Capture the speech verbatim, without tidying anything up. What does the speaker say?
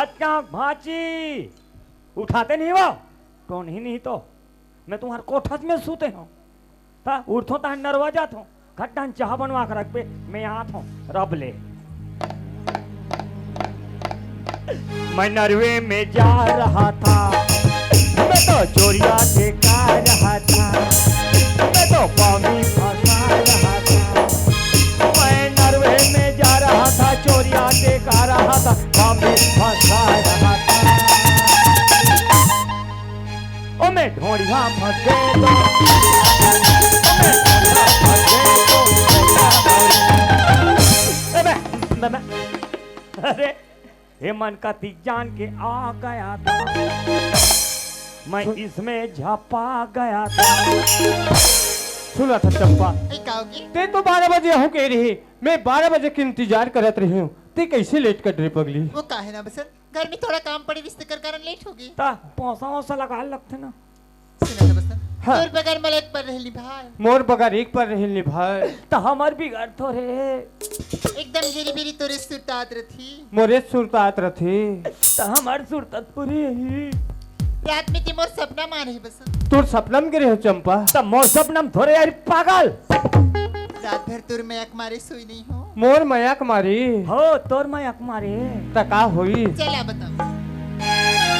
अच्छा भांची, उठाते नहीं हो? टोनही नहीं तो मैं तुम्हार कोठस में सूते हंव। ता उठथों ता नरवा जाथों। घट्टन चाह बनवा के रखबे, मैं आथों। रब ले। मैं नरवे में जा रहा था, मैं तो चोरिया देखा रहा था, मैं तो पामी फंसा रहा था। मैं नरवे में जा रहा था, चोरिया देखा रहा था, पामी फंसा रहा था। ओ मैं ढोंढिया फंसे तो, ओ मैं ढोंढिया फंसे तो। अबे, अबे, अरे, ये मन का तीर जान के आ गया था, मैं इसमें झपा गया था। सुना था चंपा, ए, का होगे? ते तो बारह बजे आहूं कहे रहे, मैं बारह बजे के इंतजार करत रहे हंव, ते कैसे लेट कर रे पगली? वो काहे ना बसंत, घर में थोड़ा काम पड़े, रिश्ते कर कारण लेट होगे। ता पौसा वौसा लगा लगथे ना। सुना था बसंत, हाँ। तोर बगैर मला एक पल रहे ल नी भाय। मोर बगैर एक पल रहे ल नी भाय। ता हमर बिगड़ थोरे। एकदम गिरी बिरी तोरे सुरतात रथी। मोरे सुरतात रथी। ता हमर सुरतात पूरी ही। रात में ते मोर सपना मा रहे बसंत। तोर सपना में गिरे हो चंपा? ता मोर सपना में थोरे यार पागल। रात भर तोर मया के मारे सोई नहीं हंव। मोर मया के मारे? हो, तोर मया के मारे। ता का होई? चला बताओ।